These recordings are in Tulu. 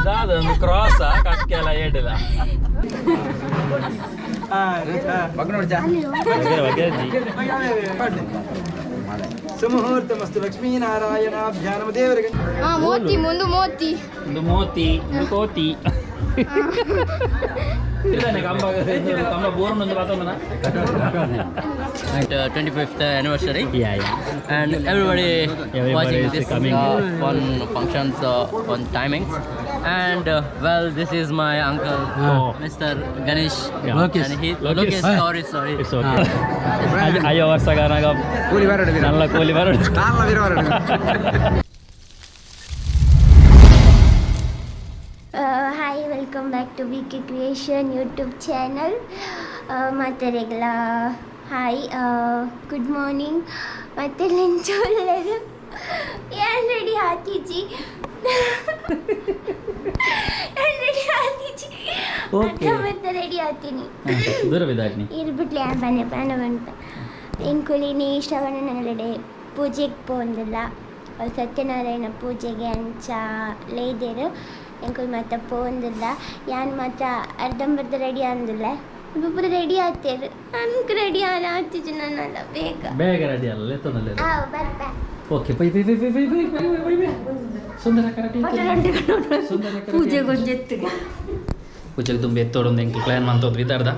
ದಾದ ಒಂದು ಕ್ರಾಸ್ ಕಕ್ಕೆಲ್ಲ ಏಡಿಲ್ಲ ಸುಮುಹೂರ್ತಮಸ್ತು ಲಕ್ಷ್ಮೀನಾರಾಯಣಾಭ್ಯಾನಮ ದೇವರಿಗೆ ಹಾ ಮೋತಿ ಮುಂದು ಮೋತಿ ಒಂದು ಮೋತಿ ಒಂದು ಕೋತಿ ಇದ್ದಾನೆ ಕಂಬ ಕಂಬ ಬೋರ್ನ್ ಒಂದು ವಾತಾವರಣ 25th anniversary yeah yeah and everybody, Everybody watching is this coming. On functions on timings and well, this is my uncle Oh. Mr. Ganesh. Yeah. And he Lokesh. Lokesh, sorry sorry. It's okay. ಅಯ್ಯೋ ವರ್ಷಗಾನಾಗ ಕೂಲಿ ಬರಡು ನಲ್ಲ ಕೂಲಿ ಬರಡು ನಾಲ್ನ ವೀರ ಬರಡು. Hi, welcome back to B K creation YouTube channel. ಮಾತಾಡಿಗಳ hi, good morning. ಮತ್ತೆ ಲಂಚ್ ಒಳ್ಳೆಯದು. ಏನು ರೆಡಿ ಹಾಕಿಜಿ, ರೆಡಿ ಹಾಕಿಜಿ. Okay. ಮತ್ತೆ ರೆಡಿ ಆಗ್ತೀನಿ. ದೂರ ಬಿದ್ದಾಗ್ನಿ. ಇರ್ಬಿಟ್ಲಿ ಬನ್ನಿ ಬನ್ನ ಬಂತ ಎಂಕುಲಿನಿ ಶ್ರವಣ ನಗಡೆ ಪೂಜೆಗೆ ಪೋಂದಿಲ್ಲ. ಸತ್ಯನಾರಾಯಣ ಪೂಜೆಗೆ ಅಂಚ ಲೇದೇರು ಎಂಕುಲು ಮಾತ ಪೋಂದಿಲ್ಲ. ಯಾನ್ ಮಾತ್ರ ಅರ್ಧಂಬರ್ಧ ರೆಡಿ ಅಂದಿಲ್ಲ. ಒಬ್ಬೊಬ್ಬರು ರೆಡಿ ಆಗ್ತೇರು, ನನ್ಗೆ ರೆಡಿ ಆನ ಆಗ್ತಿದ್ದು ನನ್ನಲ್ಲ ಬೇಗ. ಬೇಗ ರೆಡಿ ಅಲ್ಲ ಲೆತ್ತೊಂದಲ್ಲ. ಆ ಬರ್ಪ. Okay, bye bye bye bye bye bye bye bye bye. ಸುಂದರ ಕರಟಿ, ಸುಂದರ. ಪೂಜೆ ಗೊಂಜೆತ್ತಿಗೆ. ಪೂಜೆಗೆ ದುಂಬಿ ಎತ್ತೋಡೊಂದು ಎಂಕ್ ಪ್ಲ್ಯಾನ್ ಮಂತೋದು ಬಿದ್ದಾಡ್ದ.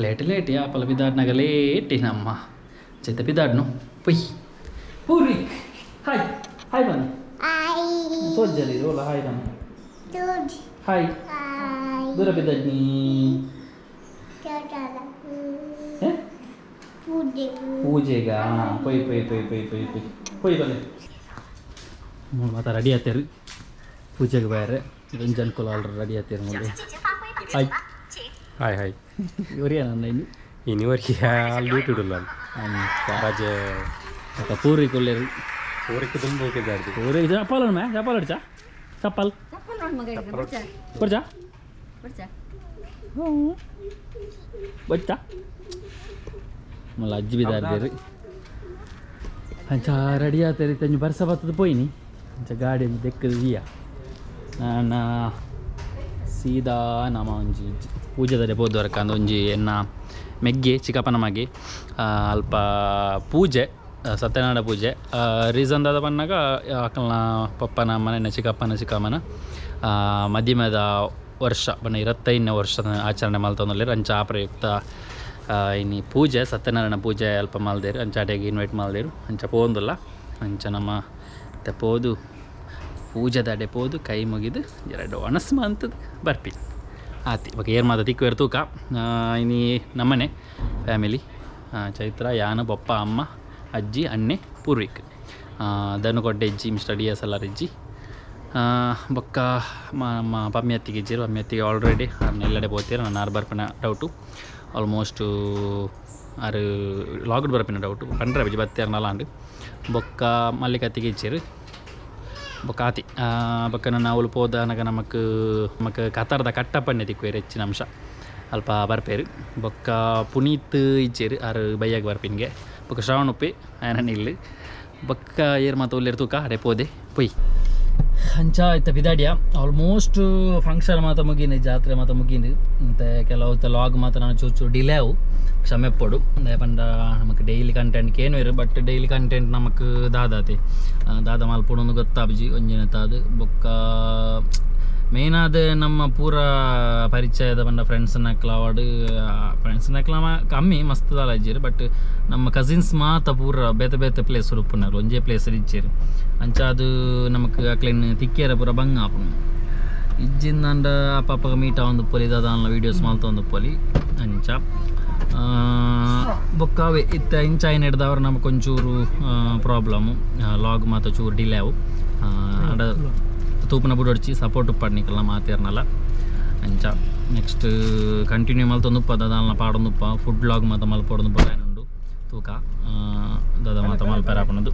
ಲೇಟ್ ಲೇಟ್ ಯಾಪಲ ಬಿದ್ದಾಡ್ನಾಗ ಲೇಟ್ ನಮ್ಮ ಜೊತೆ ಬಿದ್ದಾಡ್ನು. ಪೊಯ್ ಪೂರ್ವಿಕ್, ಹಾಯ್ ಹಾಯ್ ಬನ್ನಿ. ತೋಜ್ಜಲಿ ಓಲ ಹಾಯ್ ಬನ್ನಿ. ಹಾಯ್. ದೂರ ಬಿದ್ದಾಡ್ನಿ. ಪೂಜೆ. ಪೂಜೆಗ ಪೊಯ್ ಪೊಯ್ ಪೊಯ್ ಪೊಯ್ ಪೊಯ್ ಪೊಯ್ ಪೊಯ್ ಬನ್ನಿ. ಮಾತಾ ರೆಡಿ ಆತೇರು ಪೂಜೆಗೆ ಬೇರೆ. ಇದೊಂದು ಜನಕುಲ ಆಲ್ರೆಡಿ ರೆಡಿ ಆತೇರು ನೋಡಿ. ಹಾಯ್. Hi hi. ಇವರೇ ನನ್ನ ಇನ್ನು ಇನಿವರೆಗೆ ಅಲ್ಲಿ ಡ್ಯೂಟಿ ಇಡಲ್ಲ ರಜೆ. ఒక పూరి కొల్లేరు. ಊರಿಗೆ ತುಂಬ ಹೋಗಿದ್ದಾರೆ. పూరి ಇದು ಚಪ್ಪಾಲ್ ಮ್ಯಾ ಚಪ್ಪಾಲ್ ಅಡಿಚಾ ಚಪ್ಪಾಲ್ ಕೊಡ್ಚಾ ಬಚ್ಚಾ ಮಲ್ಲ ಅಜ್ಜಿ ಬಿದಾರ್ದೇರಿ. ಅಂಚ ರೆಡಿ ಆತೇರಿ. ತಂಜು ಬರ್ಸ ಬತ್ತದ ಪೋಯಿನಿ. ಅಂಚ ಗಾಡಿ ಒಂಜಿ ದೆಕ್ಕದ ಜಿಯ ನಾನು ಸೀದಾ ನಮ್ಮ ಒಂಜಿ ಪೂಜೆದರೆ ಪೋದವರಕ ಅಂದ್ ಒಂಜಿ ಎನ್ನ ಮೆಗ್ಗೆ ಚಿಕ್ಕಪ್ಪನ ಮಗೆ ಅಲ್ಪ ಪೂಜೆ, ಸತ್ಯನಾರಾಯಣ ಪೂಜೆ. ರೀಸನ್ ದಾದ ಪನ್ನಾಗ ಅಕ್ಕಲ್ನ ಪಪ್ಪನ ಮನೆಯ ಚಿಕ್ಕಪ್ಪನ ಚಿಕ್ಕಮ್ಮನ ಮದಿಮೆದ ವರ್ಷ ಬಣ್ಣ 25ನೇ ವರ್ಷದ ಆಚರಣೆ ಮಲ್ತೊಂದುಲ್ಲೆರ್. ಅಂಚ ಆ ಪ್ರಯುಕ್ತ ಇನಿ ಪೂಜೆ, ಸತ್ಯನಾರಾಯಣ ಪೂಜೆ ಅಲ್ಪ ಮಲ್ದೇರು. ಅಂಚ ಅಡೆಗೆ ಇನ್ವೈಟ್ ಮಲ್ದೇರು. ಅಂಚ ಪೋಂದುಲ್ಲ. ಅಂಚ ನಮ್ಮ ಇತ್ತೆ ಪೋದು ಪೂಜೆದಡೆ ಪೋದು ಕೈ ಮುಗಿದು ಎರಡು ಒಣಸ್ ಮಂತದ ಬರ್ಪಿ ಆತಿ. ಬೊಕ ಏರ್ ಮಾತ ತಿಕ್ಕುವೆರ್ ತೂಕ. ಇನಿ ನಮ್ಮನೆ ಫ್ಯಾಮಿಲಿ ಚೈತ್ರ, ಯಾನು, ಬೊಪ್ಪ, ಅಮ್ಮ, ಅಜ್ಜಿ, ಅಣ್ಣೆ, ಪೂರ್ವಿಕ್, ಧನುಕೊಡ್ಡೆ ಇಜ್ಜಿ, ಮಿಸ್ಟರ್ ಡಿ ಎಸ್ ಎಲ್ ಇಜ್ಜಿ. ಬೊಕ್ಕ ನಮ್ಮ ಪಮ್ಮಿ ಅತ್ತಿಗೆ ಇಜ್ಜಿರು. ಪಮ್ಮಿ ಅತ್ತಿಗೆ ಆಲ್ರೆಡಿ ಅರ್ನ ಎಲ್ಲಡೆ ಪೋತೀರ. ನಾನು ಆರು ಬರ್ಪಿನ ಡೌಟು. ಆಲ್ಮೋಸ್ಟು ಆರು ಲಾಗ್ಡ್ ಬರ್ಪಿನ ಡೌಟು ಪಂಡ್ರೆ ಬಜ್ಜಿ ಬತ್ತೇರ್ನಲ್ಲ ಅಂಡು. ಬೊಕ್ಕ ಮಲ್ಲಿಕತ್ತಿಗೆ ಇಜ್ಜಿರು. ಬೊಕ್ಕ ಆತಿ. ಬೊಕ್ಕ ನನ್ನ ಅವಳು ಪೋದನಗ ನಮಕ್ ನಮಕ್ ಕತಾರ್ದ ಕಟ್ಟಪ್ಪಣ್ಣೆ ತಿಕ್ಕುವೇರು ಹೆಚ್ಚಿನ ಅಂಶ ಅಲ್ಪ ಬರ್ಪೇರು. ಬೊಕ್ಕ ಪುನೀತ್ ಇಜ್ಜೇರು, ಆರು ಬೈಯಾಗ ಬರ್ಪಿನ್ಗೆ. ಬೊಕ್ಕ ಶ್ರವಣ ಉಪ್ಪಿ ಆಯನ ನಿಲ್ಲು. ಬೊಕ್ಕ ಏರ್ ಮಾತ ಉಲ್ಲೇರು ತೂಕ. ಅಡೆ ಪೋದೆ ಪೊಯ್. ಅಂಚ ಇತ್ತ ಪಿದಾಡಿಯ. ಆಲ್ಮೋಸ್ಟ್ ಫಂಕ್ಷನ್ ಮಾತ ಮುಗೀನಿ, ಜಾತ್ರೆ ಮಾತ ಮುಗೀನಿ. ಮತ್ತು ಕೆಲವು ಲಾಗ್ ಮಾತ ನಾನು ಚೂರು ಚೂರು ಡಿಲೇ ಅವು, ಕ್ಷಮೆ ಪೊಡು. ಪಂಡ ನಮಕ್ ಡೈಲಿ ಕಂಟೆಂಟ್ ಕೇನು ಇರು, ಬಟ್ ಡೈಲಿ ಕಂಟೆಂಟ್ ನಮಕ್ ದಾದಾತೆ ದಾದ ಮಲ್ಪೊಡೊಂದು ಗೊತ್ತಾಬ್ಜಿ ಒಂಜಿನ ತಾದು. ಬೊಕ್ಕ ಮೇನ್ ಆದ ನಮ್ಮ ಪೂರ ಪರಿಚಯದ ಬಂದ ಫ್ರೆಂಡ್ಸ್ ನಕ್ಲಾವಡ್ ಫ್ರೆಂಡ್ಸ್ ನಕ್ಲ ಕಮ್ಮಿ ಮಸ್ತ್ ದಾಲ ಇಜ್ಜೆರ್. ಬಟ್ ನಮ್ಮ ಕಸಿನ್ಸ್ ಮಾತ ಪೂರ ಬೇತೆ ಬೇತೆ ಪ್ಲೇಸ್ ಉಪ್ಪುನಾರು, ಒಂಜೇ ಪ್ಲೇಸ್ ಇಜ್ಜೆರ್. ಅಂಚ ಅದು ನಮಕ್ ಅಕ್ಲೆನ್ ತಿಕ್ಕಿಯರ ಪೂರ ಬಂಗ ಆಪುಂಡು. ಇಜ್ಜಿಂದಂಡ ಅಪ್ಪಗ ಮೀಟ್ ಆವೊಂದು ಪೊಲಿ ದಾದಾನ್ಲ ವೀಡಿಯೋಸ್ ಮಲ್ತೊಂದು ಪೊಲಿ. ಅಂಚ ಬೊಕ್ಕ ಅವೇ ಇತ್ತ ಇಂಚ ಹಿಡ್ದವ್ರು ನಮಕ್ ಒಂಚೂರು ಪ್ರಾಬ್ಲಮ್ಮು, ಲಾಗ್ ಮಾತ ಚೂರು ಡಿಲೇ ಅವು. ಅಡ ತೂಪನ ಬುಡೊಡ್ಚಿ ಸಪೋರ್ಟ್ ಉಪ್ಪಾಡ್ನಿಕಲ್ಲ ಮಾತೇರ್ನಲ್ಲ. ಅಂಚ ನೆಕ್ಸ್ಟ್ ಕಂಟಿನ್ಯೂ ಮಲ್ತೊಂದುಪ್ಪ ದಾದಾಲ್ನ ಪಾಡೊಂದುಪ್ಪ. ಫುಡ್ ಲಾಗ್ ಮಾತ ಮಲ್ಪೊಡೊಂದು ಪ್ಲಾನ್ ಉಂಡು ತೂಕ ದಾದ ಮಾತ ಮಲ್ಪೆರಾಪುನದು.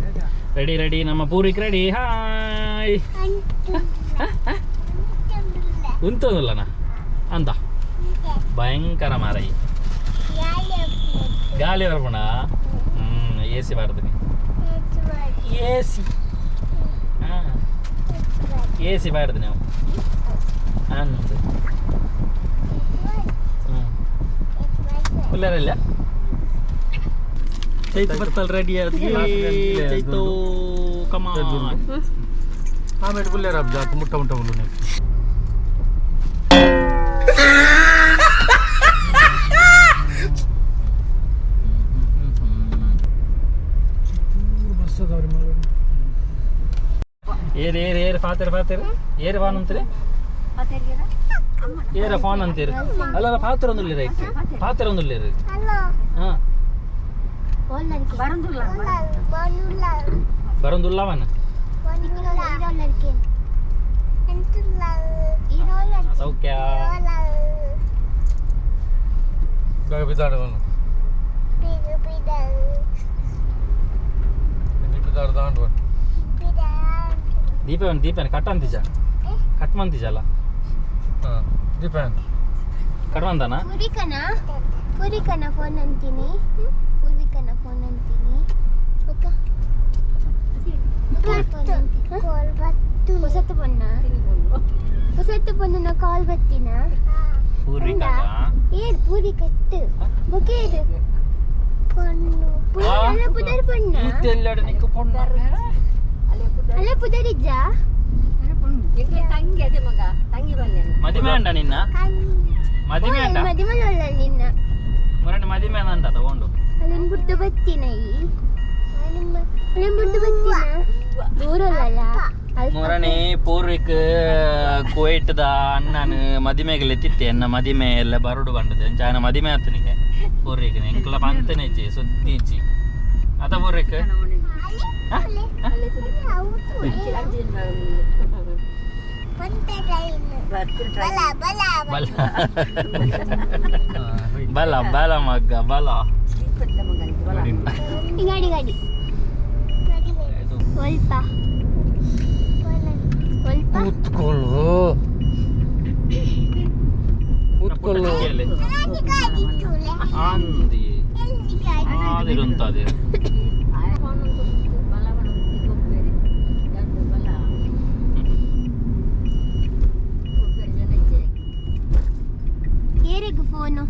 ರೆಡಿ ರೆಡಿ ನಮ್ಮ ಪೂರಿಕ್ ರೆಡಿ. ಹಾಯ್ ಉಂತೊಂದುಲ್ಲನ ಅಂತ ಭಯಂಕರ ಮಾರೈ ಗಾಳಿ ಬರ್ಪುಣ. ಎ ಸಿ ಬಾರ್ದಿನಿ ಎ ಸಿ. ಎ ಸಿ ಪಾಡ್ದು ನಾವು ಅಂದು ಹ್ಞೂ ಉಲ್ಲಾರಲ್ಲ ಚೈತು ಬರ್ತಲ್ಲ ರೆಡಿ ಆಗಿ ಚೈತು ಕಮ ಆಮೇಲೆ ಬುಲ್ಲೇರ ಜಾತ್ ಮುಟ್ಟ ಮುಟ್ಟ ಬುಲ್ಲು. ಏರ್ ಏರ್ ಏರ್ ಫಾತೇರ್ ಫಾತೇರ್ ಏರ್ ಫಾನ್ ಅಂತೀರಿ ಏರ ಫಾನ್ ಅಂತೀರಿ ಅಲ್ಲ ಅಲ್ಲ ಪಾತ್ರ ಒಂದು ರೈಟ್ ಪಾತ್ರ ಒಂದು ರೀ. ಹಾಂ, ಬರಂದುಲ್ಲವನ. ಸೌಖ್ಯ. ಬೇಗ ಬಿದ್ದಾಡವನು ಬಿದ್ದಾಡ ದಾಂಡುವನು. ದೀಪವನ್ ದೀಪನ್ ಕಟ್ ಅಂತಿಜ ಕಟ್ ಮಂತಿಜಲ್ಲ. ಹಾಂ, ದೀಪನ್. ಕಟ್ ಮಂದನ. ಪೂರ್ವಿಕನ ಪೂರ್ವಿಕನ ಫೋನ್ ಅಂತೀನಿ, ಪೂರ್ವಿಕನ ಫೋನ್ ಅಂತೀನಿ. ಹೊಸತು ಪೊನ್ನ ಹೊಸತು ಪೊನ್ನ ಕಾಲ್ ಬತ್ತಿನ. ಪೂರ್ವಿಕ. ಏರ್ ಪೂರ್ವಿಕತ್ತು ಬೊಕೇರು ಪೊಣ್ಣು ಅಲ್ಲ ಪುದರ್ ಪೊಣ್ಣ. ಈತೆಲ್ಲಾಡ ನಿಕ್ಕು ಪೊಣ್ಣ. ಅಲ್ಲ ಪುದರಿಜ್ಜ. ಮದಿಮೆ ಅಂಡ ನಿನ್ನ ಮದಿಮೆ ಅಂಡ. ಮದಿಮಲ ನಿನ್ನ. ಮುರಣ್ಣ ಮದಿಮೆ ಅಂಡ ತಗೊಂಡು. ಅಲ್ಲೊಂದು ಬುಡ್ದು ಬತ್ತಿನ ಈ ಅಲ್ಲೊಂದು ಬುಡ್ದು ಬತ್ತಿನ ದೂರಲ್ಲ. ಮುರಣಿ ಪೂರ್ವಿಕ್ ಕುವೈಟ್ದ ಅಣ್ಣನ ಮದಿಮೆಗೆ ಎತ್ತಿತ್ತೆ ಎನ್ನ ಮದಿಮೆ ಎಲ್ಲ ಬರುಡು ಬಂಡದೆ ಅಂಚ ಆಯನ ಮದಿಮೆ ಆತನಿಗೆ ಪೂರ್ವಿಕ್ ಎಂಕ್ಲ ಪಂತನೆಜ್ಜಿ ಸುದ್ದಿ ಇಜ್ಜಿ ಅತ ಪೂರ್ವಿಕ್. ಬಲ ಬಲ ಬಲ ಮಗ್ಗ ಬಲ. ಗಾಡಿ ಗಾಡಿ ಸ್ವಲ್ಪ ಸ್ವಲ್ಪ. ಕೂತ್ಕೊಳ್ಳು ಕೂತ್ಕೊಳ್ಳು. ಅಂದಿ ಆದಿರುಂತದೆ. ಏರಿಗು ಫೋನು.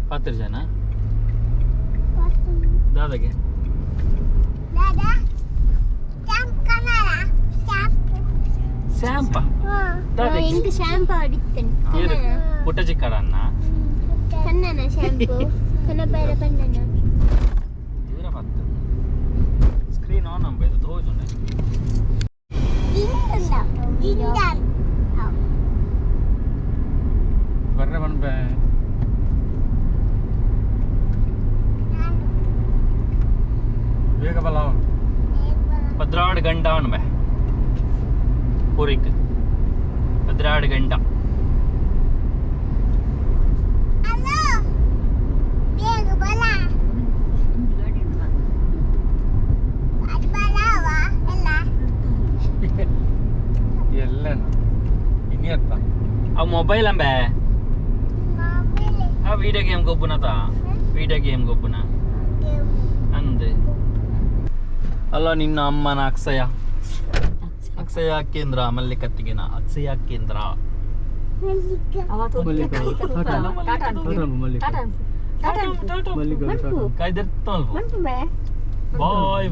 ಪಾತ್ರ ಜನ ದಾದಾಗೆ. ಶ್ಯಾಂಪ. ಎಂಕ್ ಶಾಂಪು ಹೊಡಿತೇನೆ. ಪುಟ್ಟ ಚಿಕ್ಕಡನ್ನ. ಕನ್ನನ ಶಾಂಪು ಕನ್ನಡ ಬಣ್ಣನ. ದೂರ ಪತ್ತ ಸ್ಕ್ರೀನ್ ಆನ್ ಅಂಬ ಇದು ತೋಜುಂಡೆ. ಬರ್ರೆ ಬನ್ಬೆ. ಬೇಗ ಬಲ ಅವನು. 12 ಗಂಟೆ ಅವನು ಬೆ ಪೂರಿಕ್ 12 ಗಂಟೆ. ಎಲ್ಲ ಇನಿ ಅತ್ತ. ಆ ಮೊಬೈಲ್ ಅಂಬೆ ಆ ವಿಡಿಯೋ ಗೇಮ್ ಗೊಬ್ಬುನತ ವಿಡಿಯೋ ಗೇಮ್ ಗೊಬ್ಬುನ ಅಂದೆ ಅಲ್ಲ ನಿನ್ನ ಅಮ್ಮನ ಅಕ್ಷಯ ಅಕ್ಷಯ ಕೇಂದ್ರ ಮಲ್ಲಿಕತ್ತಿಗೆನ ಅಕ್ಷಯ ಕೇಂದ್ರ. Bye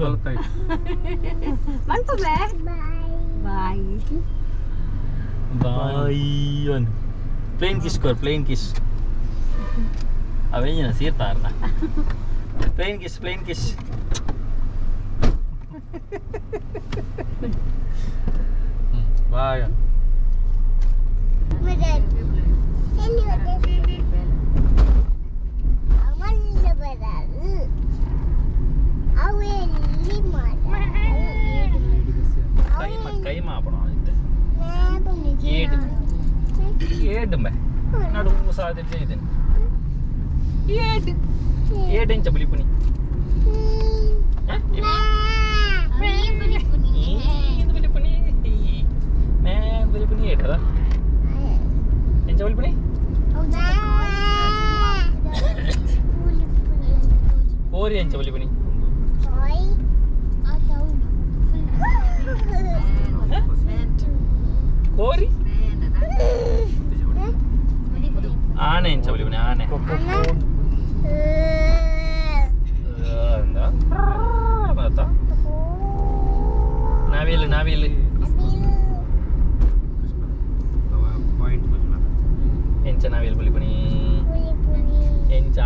bye bye plane kiss ಕೊರ್ ಪ್ಲೇನ್ ಕಿಸ್ ಅವೇನ ಸೀರ್ತಾರನ plane kiss plane kiss. Bye. ಕೈ ಮಾಪಣ ಏಡು ಏಡು ಬೆ ನಡು ಸಾಧ್ಯ ಇದೆ ಏಡು ಏಡು ಇಂಚ ಬುಲಿಪುನಿ ಬುಲಿಪುನಿ ಮೇ ಬುಲಿಪುನಿ ಏಟದ ಎಂಚ ಬುಲಿಪುನಿ ಕೋರಿ ಎಂಚ ಬುಲಿಪುನಿ. ಕೋರಿ ಆನೆ ಎಂಚ ಬಲಿಪುನಿ ಆನೆ ನಾವಿಲ್ ನಾವಿಲ್ ಎಂಚ ನಾವಿಲ್ ಬಲಿಪುನಿ ಎಂಚ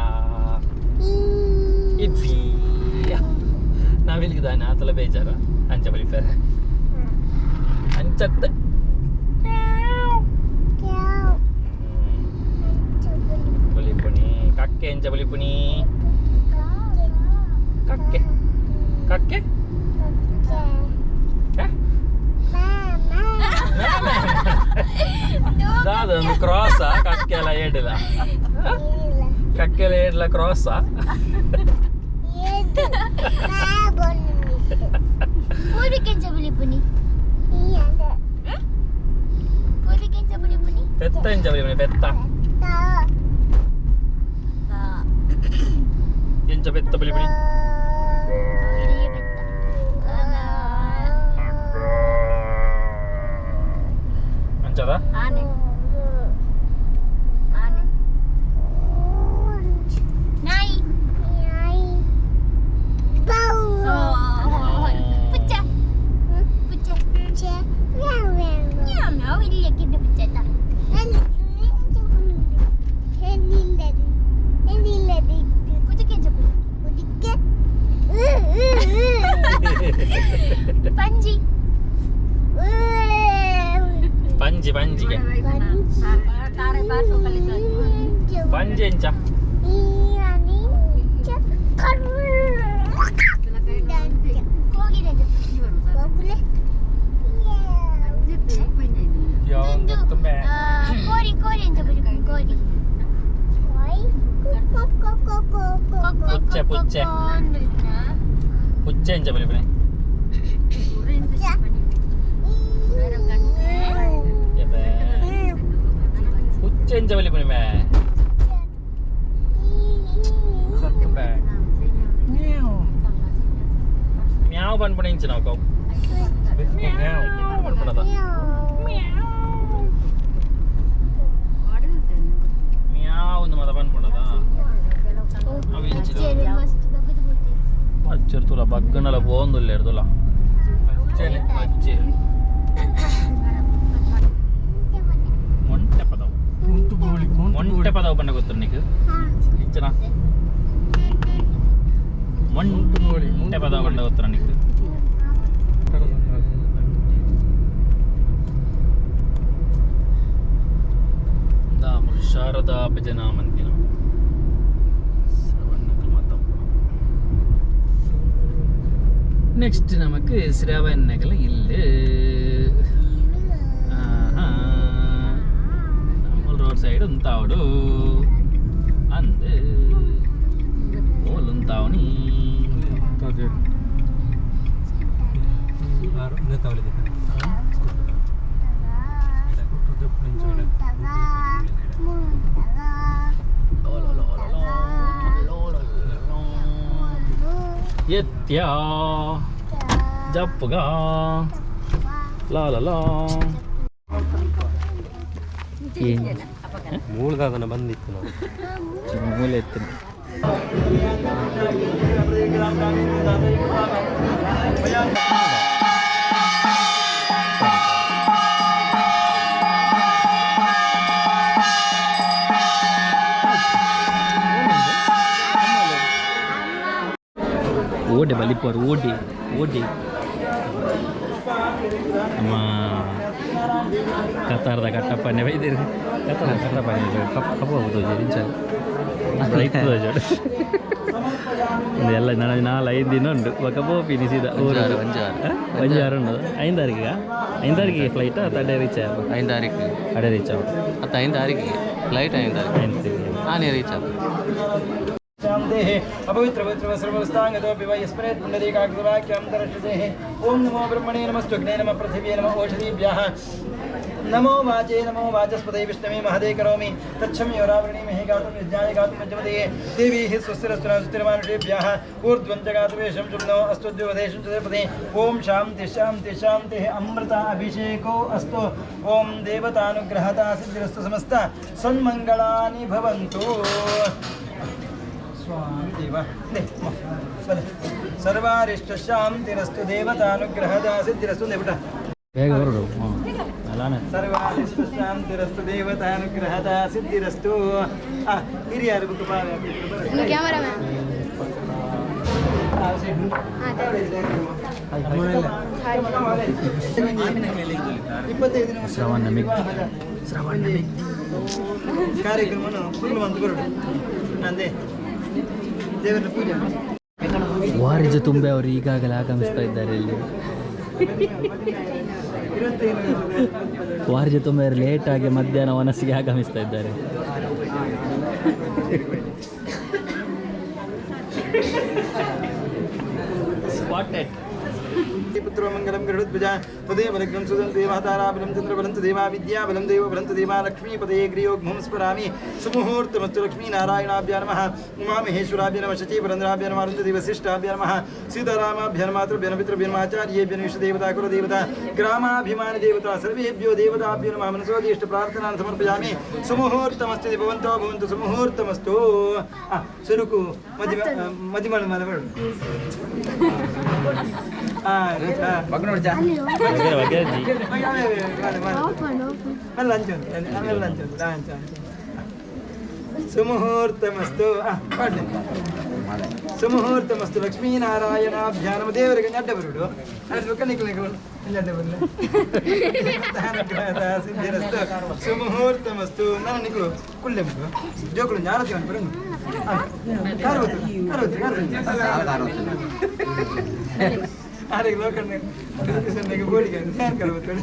ಇಜ್ಜಿ ನಾವಿಲ್ಗೆ ದಾನೆ ಆತಲ ಬೇಜಾರ ಅಂಚ ಬಲಿಪೆರೆ ಅಂಚತ್ತೆ ಬಲಿಪುನಿ ಕಕ್ಕೆ ಎಂಚ ಬಲಿಪುನಿ ಕಕ್ಕೆ ಕಕ್ಕೆ ದಾದ ಒಂದು ಕ್ರಾಸ ಕಕ್ಕೆ ಎಲ್ಲ ಏಡಿಲ್ಲ ಕಕ್ಕೆ ಎಲ್ಲ ಏಡ್ಲ ಕ್ರಾಸ ಪೆತ್ತ ಎಂಚ ಬಲಿಪುನಿ ಪೆತ್ತ ಎಂಚ ಪೆತ್ತ ಬಲಿಪುನಿ ಅಂಚದ ಆನೆ ಆನೆ ನಾಯಿ ಪುಚ್ಚ ಪುಚ್ಚ ಮ್ಯಾವ್ ಮ್ಯಾವ್ ಇಲ್ಲಿ ಕಿದ್ದು ಪುಚ್ಚ ಪಂಜಿ ಪಂಜಿ ಪಂಜಿಗೆ ಪಂಜಿ ಎಂಚ ಕೋರಿ ಕೋರಿ ಎಂಚ ಬಲಿಪುನಿ ಕೋರಿ ಪುಚ್ಚೆ ಪುಚ್ಚೆ ಪುಚ್ಚೆ ಎಂಚ ಬಲಿಪುನಿ ಪುಚ್ಚೆ ಎಂಚ ಬಲಿಪುನಿ ಮೇ ಮ್ಯಾವ್ ಪನ್ಪುಣ ಇಂಚ ನಾವು ಕವು ಮ್ಯಾವ್ ಪನ್ಪುಣದ ಮ್ಯಾವ್ ಒಂದು ಮದ ಪನ್ಪುಣದ ಅವು ಇಂಚಿನ ಅಚ್ಚಿರ್ತುಲ ಬಗ್ಗನಲ ಪೋಂದುಲ್ಲ ಇರ್ತುಲ ಅಚ್ಚೆ ಮೊಂಟೆ ಪದವು ಮೊಂಟೆ ಪದವು ಪಂಡ ಗೊತ್ತು ನಿಕ್ ಇಂಚನ ಮೊಂಟೆ ಪದವು ಪಂಡ ಗೊತ್ತು ನಿಕ್ ಶಾರದಾ ಭಜನಾ ಮಂದಿರ ನೆಕ್ಸ್ಟ್ ನಮಕ್ ಶ್ರವಣಗಳ ಇಲ್ಲ ರೋಡ್ ಸೈಡ್ ಉಂತಾವಡು ಅಂದು ಓಲ್ ಉಂತಾವಣಿ ಎತ್ಯಾ ಜಪ್ಪುಗ ಲಾ ಲಾ ಲಾ ಮೂಲದಾದನ ಬಂದಿತ್ತು ನಾವು ಮೂಲೆ ಎತ್ತಿನ ಓಡೆ ಬಲಿಪೋರು ಓಡಿ ಓಡಿ ನಮ್ಮ ಕತ್ತಾರದ ಕಟ್ಟಪ್ಪನೆ ಬೈದಿರು ಕತ್ತಾರ ಕಟ್ಟಪ್ಪನೆ ಕಪ್ಪ ಕಪ್ಪ ತೋಜಿ ಇಂಚಲ್ ರೈತ ತೋಜೋಡು ಎಲ್ಲ ನಾನು ನಾಲ್ ಐದು ದಿನ ಉಂಟು ಬೊಕ ಪೋಪಿನಿ ಸೀದಾ ಊರು ಒಂಜಾರು ಉಂಡು ಐದು ತಾರೀಕಿಗ ಐದು ತಾರೀಕಿಗೆ ಫ್ಲೈಟ್ ತಡೆ ರೀಚ್ ಆಗ 5 ತಾರೀಕು ಅಡೆ ರೀಚ್ ಆಗ ಅತ್ತ 5 ತಾರೀಕಿಗೆ ಫ್ಲೈಟ್ 5 ತಾರೀಕು 5 ತಾರೀಕಿಗೆ ಆನೆ ರೀಚ್ ಆಗ देहे अपवित्र पवित्र सर्वस्तांगतोऽपि वै स्मरेत् पुण्डरीकाक्षवाक्यां दर्शदेः। ओम नमो ब्रह्मणे नमस्तु अग्ने नमः पृथिव्ये नमः ओषधीभ्यः। ನಮೋ ವಾಚೇ ನಮೋ ವಾಚಸ್ಪತೇ ವಿಷ್ಣವೇ ಮಹದೇ ಕರೋಮಿ ತಚ್ಛಮ್ಯೋರಾವೃಣೀಮಹೇ ಗಾತುಂ ಯಜ್ಞಾಯ ಗಾತುಂ ಯಜ್ಞಪತಯೇ ದೇವೀಃ ಸ್ವಸ್ತಿರಸ್ತು ಸುಸ್ಥಿರಮಾನುಷೇಭ್ಯಃ ಊರ್ಧ್ವಂ ಚ ಗಾತುವೇಶಂ ಶುಭ್ನೋ ಅಸ್ತ್ವದ್ಯುವದೇಶಂ ಚ ಪದೇ ಓಂ ಶಾಂತಿ ಶಾಂತಿ ಶಾಂತಿ ಅಮೃತ ಅಭಿಷೇಕೋ ಅಸ್ತು ಓಂ ದೇವತಾನುಗ್ರಹತಾ ಸಿದ್ಧಿರಸ್ತು ಸಮಸ್ತ ಸನ್ಮಂಗಳಾನಿ ಭವಂತು. ಸ್ವಾಮಿ ದೇವ ಬಲೆ ಸರ್ವಾರಿಷ್ಟ ಶಾಂತಿರಸ್ತು ದೇವತಾನುಗ್ರಹದ ಸಿದ್ಧಿರಸ್ತು ಪುಟ ಬೇಗ ಹೊರಡು. ಹಾಂ, ಅಲಾನೆ. ಸರ್ವಾರಿಷ್ಟ ಶಾಂತಿರಸ್ತು ದೇವತಾನುಗ್ರಹದ ಸಿದ್ಧಿರಸ್ತು. ಹಿರಿಯರು ಕ್ಯಾಮರಾಮ್ಯಾನ್. 25 ನಿಮಿಷ ಶ್ರವಣ ಮಿಗ್. ಶ್ರವಣ ಕಾರ್ಯಕ್ರಮವನ್ನು ಫುಲ್ ಅಂತ ಬರೋಡು ಅಂದೇ ದೇವರ ಪೂಜೆ. ವಾರಿಜ ತುಂಬೆ ಅವರು ಈಗಾಗಲೇ ಆಗಮಿಸ್ತಾ ಇದ್ದಾರೆ ಇಲ್ಲಿ. 25 ವಾರಿಜ ತುಂಬೆ ಅವರು ಲೇಟಾಗಿ ಮಧ್ಯಾಹ್ನ ವನಸ್ಸಿಗೆ ಆಗಮಿಸ್ತಾ ಇದ್ದಾರೆ. ಸ್ಪಾಟೆಡ್. ಪುತ್ರಮಂಗಲಂ ಗರುಡಧ್ವಜ ತದೇವ ಲಗ್ನಂ ಸುಧಂ ದೇವತಾರಾಬಲಂ ಚಂದ್ರಬಲಂ ದೇವಾ ವಿದ್ಯಾ ಬಲಂ ದೇವ ಬಲಂ ದೇವಾ ಲಕ್ಷ್ಮೀಪದಯೇ ಗ್ರಿಯೋಗ್ಮಂ ಸ್ಮರಾಮಿ. ಸುಮುಹೂರ್ತಮಸ್ತು. ಲಕ್ಷ್ಮೀನಾರಾಯಣಾಭ್ಯ ನಮಃ, ಉಮಾಮಹೇಶ್ವರಾಭ್ಯ ನಮಃ, ಶಚೀಪರಂದ್ರಾಭ್ಯ ನಮಃ, ಅರುಂಧತಿ ವಸಿಷ್ಠಾಭ್ಯ ನಮಃ, ಸೀತಾರಾಮಾಭ್ಯ ನಮಃ, ಮಾತೃಭ್ಯ ನಮಃ, ಪಿತೃಭ್ಯ ನಮಃ, ಆಚಾರ್ಯೇಭ್ಯ ನಮಃ, ದೇವತಾ ಕುಲದೇವತಾ ಗ್ರಾಮಾಭಿಮಾನಿ ದೇವತಾ ಸರ್ವೇಭ್ಯೋ ದೇವತಾಭ್ಯೋ ನಮಃ. ಮನಸೋದೀಷ್ಟ ಪ್ರಾರ್ಥನಾನ್ ಸಮರ್ಪಯಾಮಿ. ಸುಮುಹೂರ್ತಮಸ್ತು. ಭವಂತೋ ಭವಂತು. ಸುಮುಹೂರ್ತಮಸ್ತು. ಸುರುಕು ಮದಿಮ ಮದಿಮಳ ಮಲಬಳು. ಸುಮುಹೂರ್ತಮಸ್ತು. ಪಾಡ್ಲೆ. ಸುಮುಹೂರ್ತಮಸ್ತು. ಲಕ್ಷ್ಮೀನಾರಾಯಣಾಭ್ಯಾನಮ ದೇವರಿಗೆ ಅಡ್ಡ ಬರುಡು ಅದು ನಿಕ್ಲು ನಿಕ್ಲು ಅಡ್ಡ ಬರಲ ಸಿದ್ಧಿರಸ್ತು. ಸುಮುಹೂರ್ತಮಸ್ತು. ನಾನು ನಿಕ್ಲು ಕುಳ್ಳೆ ಜೋಕುಲು ಜ್ಞಾನತಿ ಬರುಂಡು ಕಾರ್ವತ್ತು ಕಾರ್ವತ್ತು ಕಾರ್ವತ್ತು ಆರೆಗೆ ಲೋಕಣ್ಣ ಗೋಳಿಗೆ ಧ್ಯಾನ ಕರ್ವತ್ತು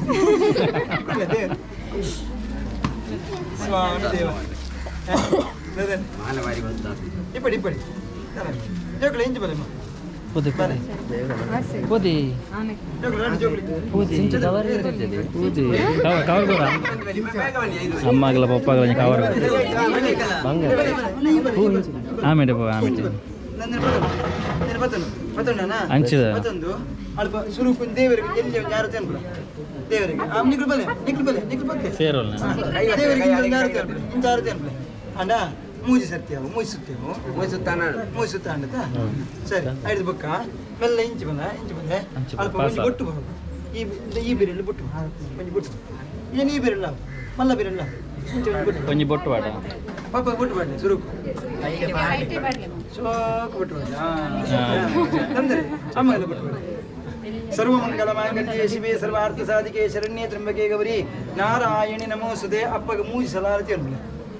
ಕುಳ್ಳೆ ದೇವ ಸ್ವಾಮಿ ದೇವ ಇಪ್ಪಡಿ ಇಪ್ಪಡಿ ಜೋಕುಲು ಇಂಚು ಬಲೆ. ಪೋದೆ ಪೋದೆ. ಜೋಕುಲು ಎರಡು ಜೋಕುಲು. ಪೋದೆ ಪೋದೆ. ಕವರ್ ಕವರ್ ಕೊರ. ಅಮ್ಮಾಗಲ ಪಪ್ಪಾಗಲ ಕವರ್. ಆಮೇಲೆ ಪೋ ಆಮೇಲೆ. ಅಂಚಿದ. ಮತ್ತೊಂದು ಅಲ್ಪ ಸುರುಕು ದೇವರಿಗೆ ಎಲ್ಲಿ ಯಾರು ತಿನ್ಬಿಡ ದೇವರಿಗೆ ಆ ನಿಕ್ಲು ಬಲೆ ನಿಕ್ಲು ಬಲೆ ನಿಕ್ಲು ಬತ್ತೆ. ಸೇರೋಲ್ಲ. ದೇವರಿಗೆ ಇಂಚ ಯಾರು ತಿನ್ಬಿಡ ಇಂಚ ಯಾರು ತಿನ್ಬಿಡ ಅಂಡ ಮೂಜಿ ಸರ್ತಿಯವು ಮೂಜಿ ಸುತ್ತೇವು ಮೂಜಿ ಸುತ್ತ ಅಂಡತ. ಸರಿ ಐದು ಬೊಕ್ಕ ಮೆಲ್ಲ ಇಂಚು ಬಂದ ಇಂಚು ಬಂದೆ. ಅಂಚು ಅಲ್ಪ ಪಾಸ. ಒಂಜಿ ಬೊಟ್ಟು ಬರೋದು ಈ ಈ ಬಿರಳು ಬೊಟ್ಟು ಒಂಜಿ ಬೊಟ್ಟು ಏನು ಈ ಬಿರಳ ಮಲ್ಲ ಬಿರಳ ಇಂಚು ಒಂಜಿ ಬೊಟ್ಟು. ಒಂಜಿ ಬೊಟ್ಟು ಬಾಡ. ಪಾಪ ಬೊಟ್ಟು ಬಾಡ್ಲೆ ಸುರುಕು ಶೋಕ ಬೊಟ್ಟು ಬಾಡ್ಲೆ ತಂದರೆ ಅಮ್ಮಗೆಲ್ಲ ಬೊಟ್ಟು ಬಾಡ್ಲೆ. ಸರ್ವಮಂಗಲ ಮಾಂಗಲ್ಯೇ ಶಿವೆ ಸರ್ವಾರ್ಥ ಸಾಧಿಕೆ ಶರಣ್ಯೇ ತ್ರಂಬಕೆ ಗೌರಿ ನಾರಾಯಣಿ ನಮೋಸುದೆ. ಅಪ್ಪಗೆ ಮೂಜಿ ಸಲ ಆರತಿ ಅನ್ಬಿಲೆ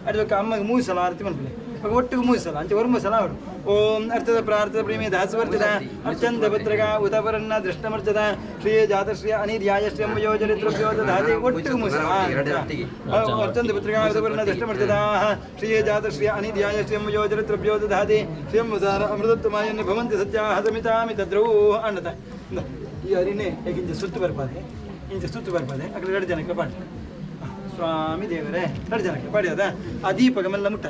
ಅದಕ್ಕೆ ಅಮ್ಮಗೆ ಮೂಜಿ ಸಲ ಆರತಿ ಮನ್ಪಿಲೆ ಅಪ್ಪ ಒಟ್ಟಿಗೆ ಮೂಜಿ ಸಲ ಅಂಚೆ ಒರ್ಮ ಸಲ ಅವಡು. ಓಂ ಅರ್ಥದ ಪ್ರಾರ್ಥದ ಪ್ರೇಮಿ ದಾಸವರ್ತಿದ ಅರ್ಚಂದ ಪತ್ರಗ ಉದಪರನ್ನ ದೃಷ್ಟಮರ್ಚದ ಶ್ರೀಯ ಜಾತಶ್ರೀಯ ಅನಿರ್ಯಾಯ ಶ್ರೀಯಂಬಯೋ ಚರಿತ್ರಭ್ಯೋ ದಧಾತಿ ಒಟ್ಟಿಗೆ ಮೂಜಿ ಸಲ ಅರ್ಚಂದ ಪತ್ರಿಕಾ ಉದಪರನ್ನ ದೃಷ್ಟಮರ್ಚದ ಶ್ರೀಯ ಜಾತಶ್ರೀಯ ಅನಿರ್ಯಾಯ ಶ್ರೀಯಂಬಯೋ ಚರಿತ್ರಭ್ಯೋ ದಧಾತಿ ಶ್ರೀಯಂಬುಸಾರ ಅಮೃತತ್ವಮಾಯನ್ಯ ಭವಂತಿ ಸತ್ಯಾಹ ಸಮಿತಾಮಿ ತದ್ರೌ ಅಣ್ಣದ. ಈ ಅರಿನೇ ಇಂಚ ಸುತ್ತು ಬರ್ಪಾದೆ ಇಂಚ ಸುತ್ತು ಬರ್ಪಾದೆ ಅక్కడ ಎರಡು ಜನಕ್ಕೆ ಪಾಡಿ ಸ್ವಾಮಿ ದೇವರೇ ಎರಡು ಜನಕ್ಕೆ ಪಾಡಿ ಅದ ಆ ದೀಪಗ ಮೆಲ್ಲ ಮುಟ್ಟ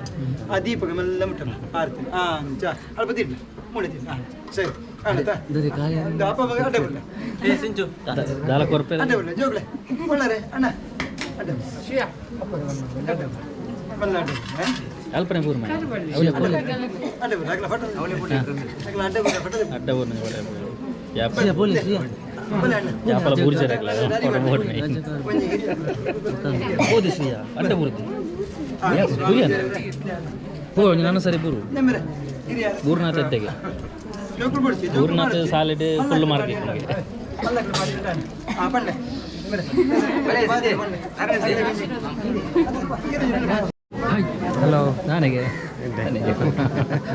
ಆ ದೀಪಗ ಮೆಲ್ಲ ಮುಟ್ಟ ಆರ್ತಿ ಆ ಅಂಚ ಅಲ್ಪ ತಿಡ್ಲ ಮೂಳೆ ತಿಡ್ಲ ಸರಿ ಅಣ್ಣತ ಅಪ್ಪ ಮಗ ಅಡ್ಡ ಬರ್ಲ. ದಾಲ ಕೊರ್ಪೆ. ಅಡ್ಡ ಬರ್ಲ ಜೋಗ್ಲೆ ಒಳ್ಳಾರೆ ಅಣ್ಣ ಅಡ್ಡ ಅಪ್ಪ ಅಡ್ಡ ಮಲ್ಲ ಅಡ್ಡ ಬರ್ಲ. ಅಲ್ಪನೆ ಪೂರ್ ಮಾಡಿ. ಅಡ್ಡ ಬರ್ಲ ಅಗಲ ಫೋಟೋ ಅಗಲ ಅಡ್ಡ ಬರ್ಲ ಫೋಟೋ. ಅಡ್ಡ ಊರ್ನ ಯಾಪ ಯಾಪಲ ಬೂರ್ಜರ್ ಫೋಟೋ ಬೋರ್ಡ್. ಪೋದೆ ಶ್ರೀಯ ಅಡ್ಡ ಬೂರ್ತಿ ಬೂರಿಯನ ಪೂ ನಾನು ಸರಿ ಬೂರು ಬೂರ್ನಾಥ ಎದ್ದೆಗೆ ಬೂರ್ನಾಥ solid full mark. Hi hello ನಾನೆಗೆ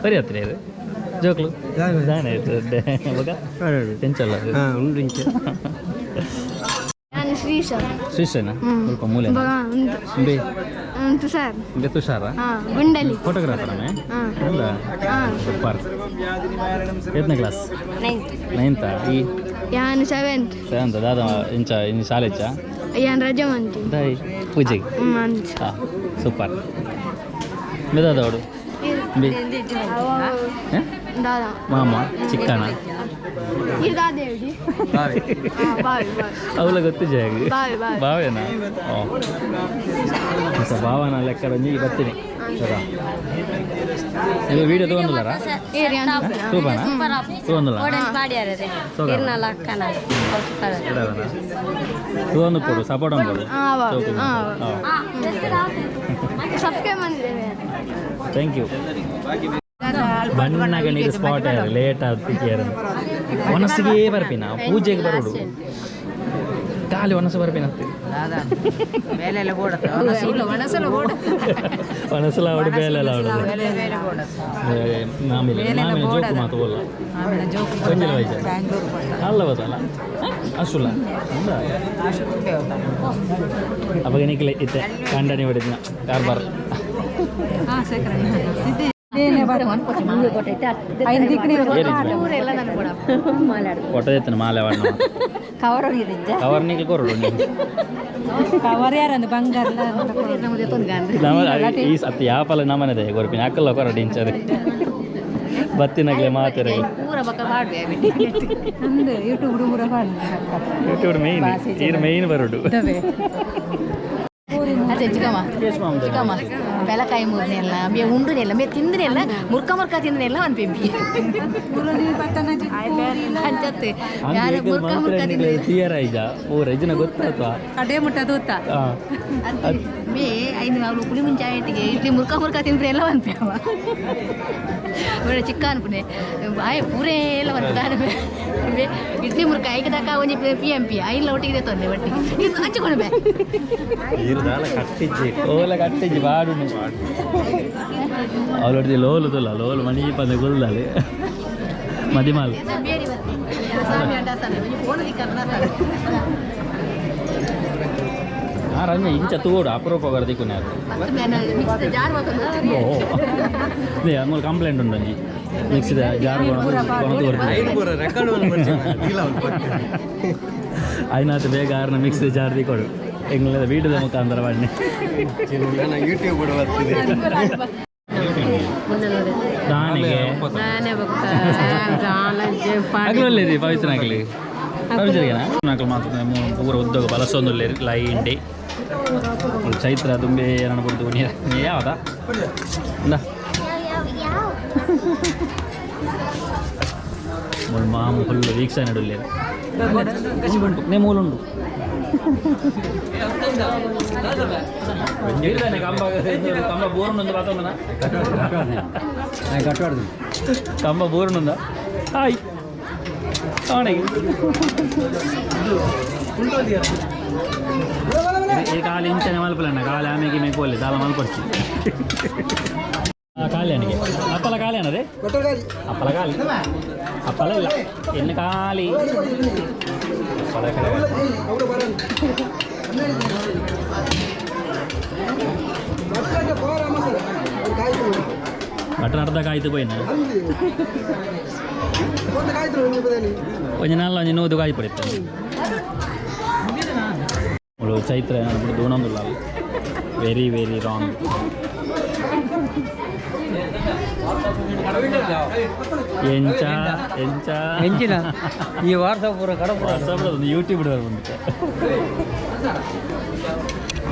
ಬರಿ ಹತ್ರ ಇದು ಜೋಕ್ಲು ದಾನೆ ಮಗ ಎಂಚಲ್ಲ. ನಾನು ಶ್ರೀಶ. ಶ್ರೀಶನ ಸ್ವಲ್ಪ ಮೂಲೆ. ಉಂಟು. ಬೇ ತುಷಾರ್. ಬೇ ತುಷಾರ. ಹಾಂ, ಗುಂಡಲಿ. ಫೋಟೋಗ್ರಾಫರ್ ಅಮ್ಮೆ. ಹಾಂ. ಅಲ್ಲ. ಹಾಂ. ಸೂಪರ್. ಎಷ್ಟನೇ ಕ್ಲಾಸ್? ನೈನ್ತ್. ನೈನ್ತಾ ಈ? ಯಾನ್ 7th. 7th ದಾದ ಇಂಚ ಇನ್ನು ಶಾಲೆ ಇಚ್ಚಾ? ಯಾನ್ ರಜೆ ಮಂತಿ. ದಾಯಿ ಪೂಜೆಗೆ? ಅಂಚ. ಹಾಂ, ಸೂಪರ್. ಮೆದಾದ ಅವಡು ಬಿ? ದಾದ? ಮಾಮ ಚಿಕ್ಕಣ. ಇದು ದಾದ ಹೇಳಿ. ಬಾವಿ ಬಾವಿ. ಅವಳ ಗೊತ್ತು ಜಾಗ. ಬಾವಿ ಬಾವಿ. ಬಾವೇನಾ? ಓ, ಭಾವನ ಲೆಕ್ಕ ಒಂಜಿ ಬರ್ತೀನಿ ಸದಾ. ಇದು ವಿಡಿಯೋ ತಗೊಂಡಿಲ್ಲಾರ? ತೂಪನಾ? ತಗೊಂಡಿಲ್ಲ. ತಗೊಂಡು ಕೊಡು, ಸಪೋರ್ಟ್ ಅನ್ಕೊಡು. ಸಬ್ಸ್ಕ್ರೈಬ್ ಮಾಡಿದ್ದೇವೆ. Thank you. ಬಣ್ಣಗ ನೀರು ಸ್ಪಾಟ್ ಲೇಟ್ ಆಗ್ತಿಕ್ಕಿಯಾರ. ಒನಸ್ಸಿಗೆ ಬರ್ಪಿನ, ಪೂಜೆಗೆ ಬರೋಡು ಖಾಲಿ ಒನಸು ಬರ್ಪಿನ. ಒನಸಲ ಅವಡು, ಬೇಲೆಲ್ಲ ಅವಡು. ಮಾಮಿಲೆ ಮಾಮಿನ ಜೋಕು ಮಾತು ಬೋಲ್ಲ. ಒಂಜಿಲ ವೈಜ ಅಲ್ಲ ಬತ್ತಲ್ಲ ಅಸುಲ್ಲ. ಅವಾಗ ನಿಕ್ಲೆ ಇತ್ತೆ ಕಂಡನಿ ಹೊಡಿದ್ನ ಕಾರ್ಬಾರ್. ಕೊಟ್ಟದೈತನ ಮಾಲೆ. ಕವರ್ ನಿಕ್ಲೆ ಕೊರಡು. ಕವರ್ ಯಾರಂದು ಬಂಗಾರ. ನಮ್ಮ ಈ ಸತ್ ಯಾಪಲ ನಮ್ಮನೆದೆ ಕೊರ್ಪಿನ ಅಕ್ಕಲ್ಲ ಕೊರಡು ಇಂಚದೆ ಬತ್ತಿನಗ್ಲೆ ಮಾತಿರಗ್ಲೆ. ಅಂದು ಯೂಟ್ಯೂಬ್ ಪೂರ. ಯೂಟ್ಯೂಬ್ ಮೇಯ್ನ್, ಈರ್ ಮೇಯ್ನ್ ಬರೋಡು. ಅದೇ ಚಿಕ್ಕಮ್ಮ, ಚಿಕ್ಕಮ್ಮ, ಪೆಲಕಾಯಿ ಮೂರ್ನೆಲ್ಲ ಮೇ ಉಂಡುನೆಲ್ಲ ಮೇ ತಿಂದ್ರೆಲ್ಲ ಮುರ್ಕ ಮುರ್ಕ ತಿಂದ್ರೆಲ್ಲ ಒಂದು ಪೆಂಪಿ ಅಂಚತ್ತೆ ಯಾರು ಮುರ್ಕ ಮುರ್ಕ ತಿಂದ್ರೆ. ತೀಯರ ಇಜ ಪೂರ ಇಜನ ಗೊತ್ತಾಯ್ತು. ಕಡೆ ಮುಟ್ಟ ತೂತ. ಮೇ ಐದು ಅವ್ರು ಪುಳಿ ಮುಂಚೆ ಇಟ್ಟಿಗೆ ಇಡ್ಲಿ ಮುರ್ಕ ಮುರ್ಕ ತಿಂದ್ರೆ ಎಲ್ಲ ಒಂದು ಪೇವ ಒಳ್ಳೆ ಚಿಕ್ಕ ಅನ್ಪುನೆ ಆಯ್ ಪೂರೇ ಎಲ್ಲ ಒಂದು ಇಡ್ಲಿ ಮುರ್ಕ ಐಕದಾಕ ಒಂಜಿ ಪಿ ಎಂ ಪಿ ಐಲ್ಲ ಒಟ್ಟಿಗೆ ತೊಂದರೆ ಒಟ್ಟಿಗೆ ಇದು ಹಂಚಿಕೊಂಡು ಬೇ. ಕಟ್ಟಿಜ್ಜಿ. ಓಲ ಕಟ್ಟಿಜ್ಜಿ ಬಾಡು. ಅವಳೊಡ್ದು ಲೋಲು ತುಲ್ಲ ಲೋಲು ಮಣಿ ಪಂದ ಗುಲ್ದಾಲಿ ಮದಿಮಾಲ್. ಬೇರೆ ಫೋನ್. ಆ ರಂಜ ಇಂಚ ತೂಡು ಅಪರೂಪ ಬರ್ದಿಕ್ಕುನೆ ಅದು. ಜಾರ್. ಓ, ಮೂಲ ಕಂಪ್ಲೇಂಟ್ ಉಂಟು ಒಂಜಿ ಮಿಕ್ಸಿದ ಜಾರ್ ಕೊಣತು ಕೊಡ್ತೀನಿ. ಐನಾತ್ ಬೇಗ ಆರ್ನ ಮಿಕ್ಸಿ ಜಾರ್ ಕೊಡು. ಎಂಗ್ಲ ವೀಡಿಯೋದ ಮುಖಾಂತರ ಬನ್ನಿ. ಯೂಟ್ಯೂಬ್ ಕೂಡ ಬರ್ತಿದೆ. ದಾನಿಗೆ ಅಗ್ಲಲ್ಲಿ ಪವಿತ್ರನಾಗಲಿ ಪವಿತ್ರಗೆನಾ ನಾಕಲು ಮಾತ್ರ ಪೂರ ಉದ್ಯೋಗ ಬಲಸೊಂದುಲ್ಲೇರಿ ಲೈಂಡಿ. ಚೈತ್ರ ತುಂಬೆ ಏನನ್ನ ಬಿಡ್ತು. ನೀರು ಯಾವದಾ ಇಂದ. ಯಾವ ಯಾವ? ಮುಳ್ ಮಾಮು ಫುಲ್ ವೀಕ್ಷಣೆ ಇಡುಲ್ಲೇರಿ ನೇ ಮೂಲುಂಡು. ಕಂಬ ಕಂಬ ಬೋರ್ನುಂದು ಬಾತಂದನ ಕಂಬ ಬೋರ್ನುಂದ. ಹಾಯ್ ಆಣೆಗೆ ಈ ಖಾಲಿ ಇಂಚನೆ ಮಲ್ಪಲಣ್ಣ. ಖಾಲಿ ಆಮೆಗೆ ಮೇಗೆ ಪೋಲೆ ದಾಲ ಮಲ್ಪಡ್ಚಿ. ಖಾಲಿ ಅನಿಗೆ ಅಪ್ಪಲ ಖಾಲಿ ಅನ್ನದೆ ಅಪ್ಪಲ ಖಾಲಿ ಅಪ್ಪಲ ಇಲ್ಲ ಎನ್ನು ಖಾಲಿ ಅಪ್ಪಲ ಕಡೆ. ಬಟ್ರ ಅರ್ಧ ಕಾಯ್ತು ಪೋಯಿನ. ಒಂಜಿ ನಾಲ್ ಒಂಜಿ ನೂದು ಕಾಯಿ ಪಡಿತ. ಅವಳು ಚೈತ್ರ ಏನಾದ್ರು ದೂಣೊಂದುಲ್ಲ. Very very wrong. ಎಂಚ ಎಂಚ? ಎಂಚಿನ ಈ ವಾಟ್ಸಪ್ ಪೂರ ಕಡ. ವಾಟ್ಸಪ್ ಯೂಟ್ಯೂಬ್ ಬಂದಿತ್ತು.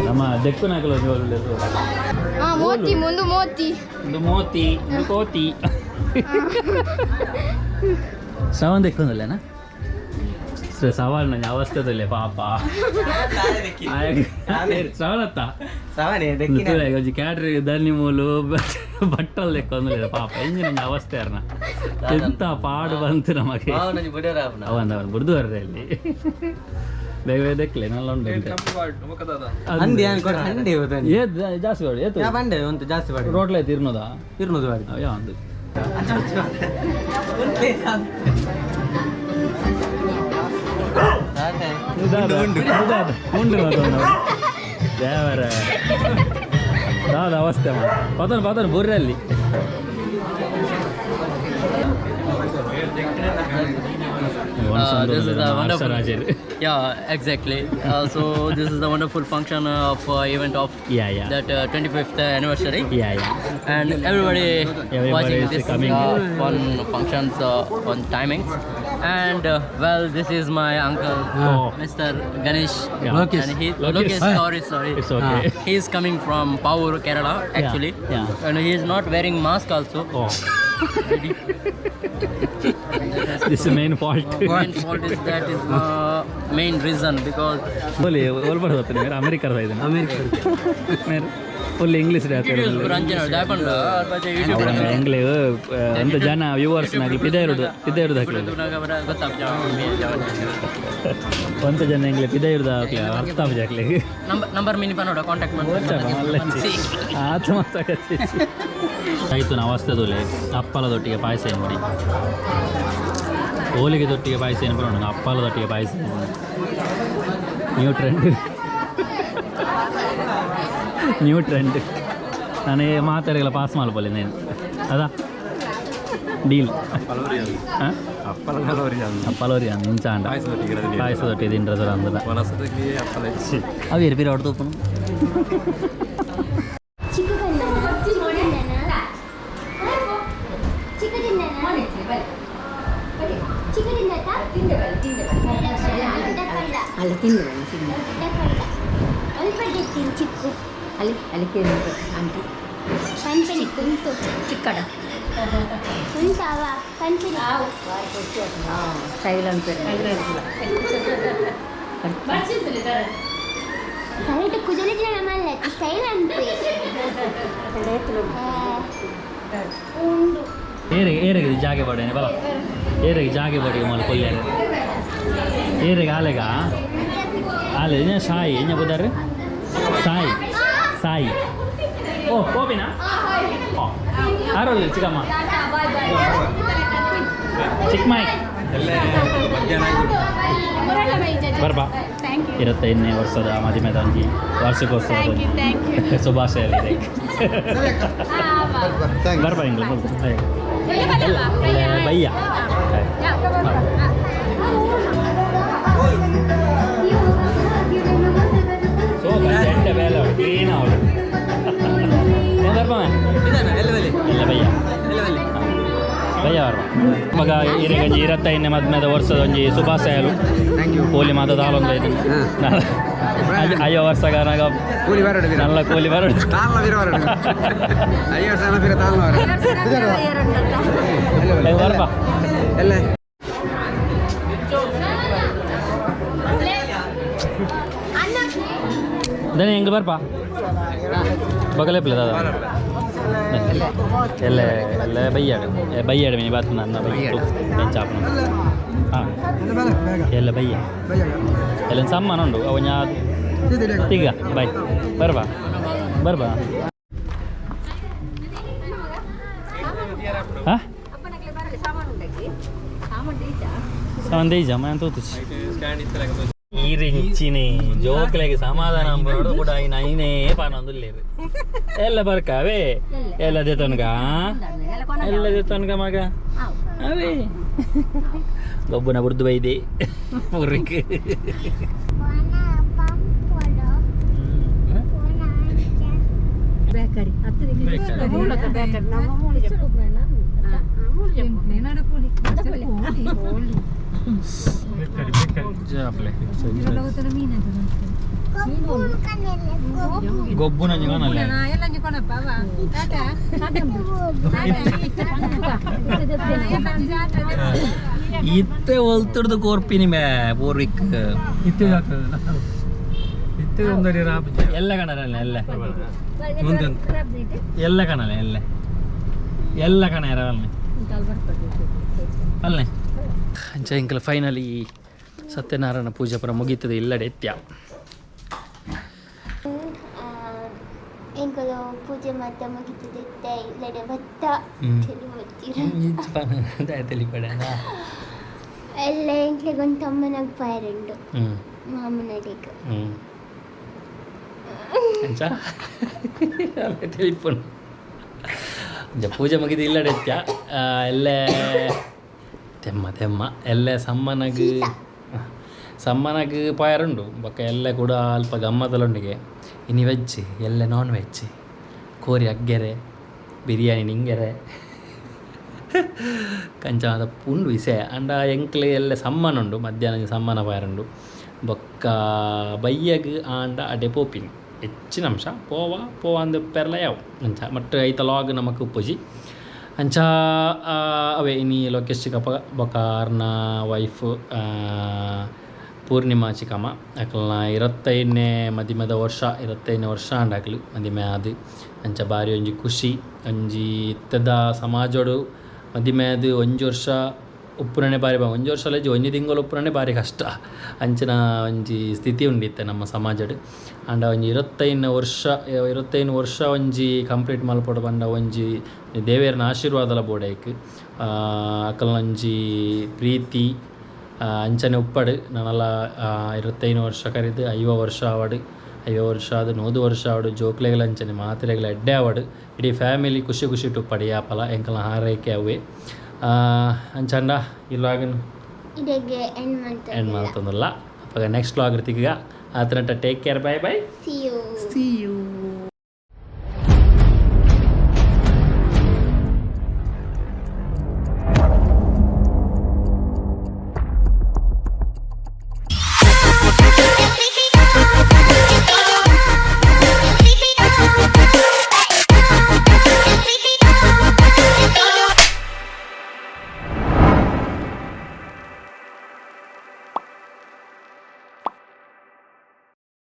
ನಮ್ಮ ದೆಕ್ಕುನಾಕಲು. ಹಾಂ, ಮೋತಿ ಮುಂದು ಮೋತಿ. ಒಂದು ಮೋತಿ, ಒಂದು ಕೋತಿ. ಶ್ರವಣ ದೆಕ್ಕೊಂದಲ್ಲೇನಾ? ಸವಾಲ್ ನನ್ನ ಅವಸ್ಥೆದಲ್ಲೇ ಪಾಪ ಶ್ರವಣತ್ತ ಒಂಜಿ ಕ್ಯಾಟ್ರಿ ದನ್ನಿ ಮೂಲು ಬಟ್ಟಲ್ ದೆಕ್ಕೊಂದಿಲ್ಲ ಪಾಪ. ಇಂಜಿನ ಅವಸ್ಥೆ ಅರ್ನ ಎಂತ ಪಾಡು ಬಂತು ನಮಗೆ. ಅವನ್ ಅವನ್ ಬುಡ್ದು ಬರ್ರೆ ಅಲ್ಲಿ ಬೇಗ ಬೇಗ ದೆಕ್ಲೆ ನಲ್ಲ ಉಂಟು. ಅಂದಿ ಅಂಡಿ. ಏತ್ ಜಾಸ್ತಿ ಬಾಡಿ ಏತು? ಬಂಡೆ ಒಂದು ಜಾಸ್ತಿ ಬಾಡಿ. ರೋಟ್ಲ ಐತೆ ಇರ್ನೋದಾ? ಇರ್ನೂರು ಬಾಡಿ. ಯಾವ ಒಂದು ಉಂಡು ದೇವರ ದಾದ ಅವಸ್ಥೆ ಮಾ ಪತನ ಪತನ ಬುರ್ರಲ್ಲಿ. This is a wonderful. ರಾಜರು. Yeah, exactly. So this is the wonderful function of event of yeah. that 25th anniversary. Yeah. And everybody, Everybody watching is this coming. On functions on timings. And well, this is my uncle, Oh. Mr. Ganesh. Yeah. Lokesh. And he, Lokesh. Lokesh, sorry, sorry. It's okay. He is coming from Pavur, Kerala, actually. And he is not wearing mask also. Oh. This is main fault. Main fault is that is the main reason because ಒಲಿ ಒಲ್ಬಾರ್ದು ಬರ್ತೀನಿ ಮೇರೆ ಅಮೆರಿಕದ ಇದನ್ನು ಅಮೆರಿಕ ಮೇರೆ ಫುಲ್ ಇಂಗ್ಲೀಷ್ YouTube English ಒಂದು ಜನ ವ್ಯೂವರ್ಸ್ ನಾಗ್ಲಿ ಪಿದ ಇರೋದು ಪಿದ ಇರೋದು ಹಾಕ್ಲಿಲ್ಲ. ಒಂತ ಜನ ಎಂಗ್ಲೆ ಪಿದ ಇರೋದು ಹಾಕ್ಲಿ ಅರ್ಥ ಹಾಕ್ಲಿ. ನಂಬರ್ ಮಿನಿ ಪನ್ನೋಡ ಕಾಂಟ್ಯಾಕ್ಟ್ ಮಾಡಿ. ಆತ ಮಾತಾಗತ್ತೆ ಆಯಿತು. ನಾವು ಅವಸ್ಥೆದೊಲೆ ಅಪ್ಪಲದೊಟ್ಟಿಗೆ ಪಾಯಸ ಏನು ಮಾಡಿ ಹೋಳಿಗೆ ದೊಟ್ಟಿಗೆ ಪಾಯಸ ಏನು ಬರೋಣ ಅಪ್ಪಲದೊಟ್ಟಿಗೆ payasa. New trend, new trend. ನಾನು ಮಾತಾಡಿಲ್ಲ ಪಾಸ್ ಮಾಡ್ಬೋಲೆ నేను ಅದ ಡೀಲ್. ಅಪ್ಪಲೋರಿ ಇಂಚಾಂಡ ಪಾಯಸದೊಟ್ಟಿಗೆ ತಿಂಡ್ರೆ ಸರ್ ಅಂದದ ಅವು ಇರ್ಬಿರ ಹೊಡೆದು. ಚಿಕ್ಕ ತಿಂದನ? ಚಿಕ್ಕ ತಿಂದನ? ಚಿಕ್ಕ ತಿಂದತಾ? ಅಲ್ಲ, ತಿಂದು ಬನ್ನಿ, ತಿಂದು. ಅಲ್ಪ ತಿನ್ ಚಿಕ್ಕು. ಅಲ್ಲಿ ಅಲ್ಲಿ ಕೇಳಿ ಆಂಟಿ. ಪಂಚನಿ ಕುಂತು. ಚಿಕ್ಕಡ. ಉಂಟಾವ ಪಂಚನಿ. ಸ್ಟೈಲ್ ಅಂತ. ಕರೆಕ್ಟ್ ಕುಜಲಿ ಮಲ್ಲ ಸ್ಟೈಲ್ ಅಂತ ಉಂಡು. ಏರಿಗೆ ಏರಿಗೆ ಜಾಗೆ ಬಡೇನೆ ಬಲ ಏರಿಗೆ ಜಾಗೆ ಬಡಿ ಮಲ್ಲ ಕೊಲ್ಯಾರ ಏರಿಗೆ ಆಲೆಗ ಆಲೆ ಇನ್ನ ಸಾಯಿ ಇನ್ನ ಬುದಾರು ಸಾಯಿ ಸಾಯಿ. ಓ ಕೋಪಿನಾ? ಓ ಆರೋಲ್ಲ ಚಿಕ್ಕಮ್ಮ ಚಿಕ್ಕಮಾಯಿ ಬರ್ಬಾ ಇರುತ್ತೆ. ಇನ್ನೇ ವರ್ಷದ ಮದಿಮೆದ ಒಂಜಿ ವಾರ್ಷಿಕೋತ್ಸವ ಶುಭಾಶಯ. ಬರ್ಬಾ ಇಂಗ್ಲ ಬಯ್ಯ. ಸೊ ಎಡ್ಡೆ ಬೇಲೆ ಕ್ಲೀನ್ ಅವಳು ಬರ್ಬಾ. ಎಲ್ಲ ಬಯ್ಯ ಬಯ್ಯ ಬರ್ಬಾ ಮಗ. ಇರೆಗಂಜಿ ಇರತ್ತೈನೆ ಮದ್ಮೆದ ವರ್ಷದ ಒಂಜಿ ಶುಭಾಶಯಲು. ಕೋಲಿ ಮಾತ ದಾಲೊಂದು ಐದು ಅಯ್ಯೋ ವರ್ಷಗ ನಾಗ ಕೂಲಿ ಬರಡು. ನಲ್ಲ ಕೂಲಿ ಬರಡು. ತಾಳ್ನ ಬೀರ ಬರಡು. 5 ವರ್ಷ ಬೀರ ತಾಳ್ನ ಬರಡು. ಬರ್ಬಾ. ಎಲ್ಲ. ದನಿ ಹೆಂಗೆ ಬರ್ಪಾ ಬಗಲೇಪ್ಲೆ ದಾದಾ ಎಲ್ಲ ಎಲ್ಲ ಬೈಯಾಡು ಬೈಯಾಡು ಮೀನಿ ಬಾತ್ ನನ್ನ ಬೈಯ ಬೆಂಚಾಪನ ಹಾಂ ಎಲ್ಲ ಬಯ್ಯ ಎಲ್ಲ ಸಮ್ಮಾನ ಉಂಡು ಅವ ಈಗ ಬಾಯ್ ಬರ್ಬಾ ಬರ್ಬಾ. ಹಾಂ ಸಾಮಾನು ದೇಜ ಮನೆ ತೋತುಚಿ ಈ ಜೋಕ್ಲೆಗೆ ಸಮಾಧಾನ ಅಂಬರೋಡು ಕೂಡ ಐನ ಐನೇ ಪಾನೊಂದುಲ್ಲೇರು ಎಲ್ಲ ಬರ್ಕ ಅವೇ ಎಲ್ಲ ದೇತನ್ಗ ಎಲ್ಲ ದೇತನ್ಗ ಮಗ ಅವೇ ಗೊಬ್ಬನ ಬುರ್ದು ಬೈದೆ ಪೂರ್ವಿಕ್. ಬೇಕರಿ. ಬೇಕರಿ. ಗೊಬ್ಬುನ. ಇತ್ತೆ ಒಲ್ತುಡ್ದು ಕೋರ್ಪಿನಿ ಮೇ ಪೂರ್ವಿಕ್. ಎಲ್ಲ ಕಣರಲ್ಲ ಎಲ್ಲ ಎಲ್ಲ ಕಣಲ್ಲ ಎಲ್ಲ ಎಲ್ಲ ಕಣ ಅಲ್ಲೆ ಅಲ್ಲೇ. ಅಂಚ ಇಂಕಲ್ ಫೈನಲಿ ಸತ್ಯನಾರಾಯಣ ಪೂಜೆ ಪುರ ಮುಗೀತದೆ ಇಲ್ಲಡೆ ಎತ್ಯ. ಎಂಕುಲು ಪೂಜೆ ಮಾತ ಮುಗಿತದೆ ಇಲ್ಲಡೆ ಭತ್ತ ತಿಳಿಪಡೆ. ಎಲ್ಲ ಎಂಕ್ಲೆಗೊಂದು ತಮ್ಮನಾಗ ಪಾಯರುಂಡು ಮಾಮನಡಿಗೆ. ಅಂಚ ತಿಳಿಪುಂಡು. ಅಂಚ ಪೂಜೆ ಮುಗಿದು ಇಲ್ಲಡೆ ಎತ್ಯ ಎಲ್ಲ. ತೆಮ್ಮ ತೆಮ್ಮ ಎಲ್ಲ ಸಮ್ಮನಗ್ ಸಮ್ಮನಗ್ ಪಾಯರುಂಡು ಬೊಕ್ಕ ಎಲ್ಲ ಕೂಡ ಅಲ್ಪ ಗಮ್ಮತಲುಂಡಿಗೆ. ಇನಿ ವೆಜ್ ಎಲ್ಲ ನಾನ್ ವೆಜ್, ಕೋರಿ ಅಗ್ಗೆರೆ, ಬಿರಿಯಾನಿ ನಿಂಗೆರೆ, ಕಂಚ ಉಂಡು ವಿಷಯ. ಅಂಡ ಎಂಕ್ಲೆ ಎಲ್ಲ ಸಮ್ಮನ ಉಂಡು, ಮಧ್ಯಾಹ್ನ ಸಮ್ಮನ ಪಾಯರುಂಡು. ಬೊಕ್ಕ ಬಯ್ಯಗ್ ಆಂಡ ಅಡೆ ಪೋಪಿನಿ ಹೆಚ್ಚಿನ ಅಂಶ ಪೋವ ಪೋವ ಅಂದು ಪೆರ್ಲ ಯಾವು ಅಂಚ ಮಟ್ಟ ಐತ ಲಾಗ್ ನಮಕ್ ಉಪ್ಪುಜಿ. ಅಂಚ ಅವೇ ಇನಿ ಲೋಕೇಶ್ ಚಿಕ್ಕಪ್ಪ ಬೊಕ್ಕ ಆರ್ನ ವೈಫ್ ಪೂರ್ಣಿಮಾ ಚಿಕ್ಕಮ್ಮ ಅಕಲ್ನ 25ನೇ ಮದಿಮೆದ ವರ್ಷ, 25ನೇ ವರ್ಷ ಆಂಡ ಅಕ್ಲು ಮದಿಮೆ ಆದ್. ಅಂಚ ಬಾರಿ ಒಂಜಿ ಖುಷಿ ಒಂಜಿ ಇತ್ತದ ಸಮಾಜೋಡು ಮದಿಮೆ ಆದ್ ಒಂಜಿ ವರ್ಷ ಉಪ್ಪುನನೆ ಬಾರಿ ಒಂಜಿ ವರ್ಷ ಅಲ್ಲ ಒಂಜಿ ತಿಂಗಳು ಉಪ್ಪುನನೆ ಬಾರಿ ಕಷ್ಟ ಅಂಚಿನ ಒಂಜಿ ಸ್ಥಿತಿ ಉಂಡಿತ್ತೆ ನಮ್ಮ ಸಮಾಜಡ್. ಆಂಡ ಒಂಜಿ 25 ವರ್ಷ, 25 ವರ್ಷ ಒಂಜಿ ಕಂಪ್ಲೀಟ್ ಮಲ್ಪೊಡು ಪಂಡ ಒಂಜಿ ದೇವೆರ್ನ ಆಶೀರ್ವಾದಲ ಬೋಡೈಕ್, ಅಕಲ್ನ ಒಂಜಿ ಪ್ರೀತಿ ಅಂಚನೆ ಉಪ್ಪಡು. ನನಲ 25 ವರ್ಷ ಕರಿದು 50 ವರ್ಷ ಆವಡು, 50 ವರ್ಷ ಆದ್ 100 ವರ್ಷ ಆವಡು, ಜೋಕ್ಲೆಗಳ ಅಂಚನೆ ಮಾತ್ರೆಗಳ ಎಡ್ಡೆ ಆವಡು, ಇಡೀ ಫ್ಯಾಮಿಲಿ ಖುಷಿ ಖುಷಿ ಉಪ್ಪಡು ಯಾಪಲ ಎಂಕಲ್ನ ಹಾರೈಕೆ ಅವೇ. ಅಂಚಂಡ ಈ ಲಾಗನ್ ಎಂಡ್ ಮಲ್ತೊಂದುಲ್ಲ. ಅಪಗ ನೆಕ್ಸ್ಟ್ ಲಾಗ್ ತಿಕ್ಕ ಆತನಟ. Take care, bye bye, see you. See you.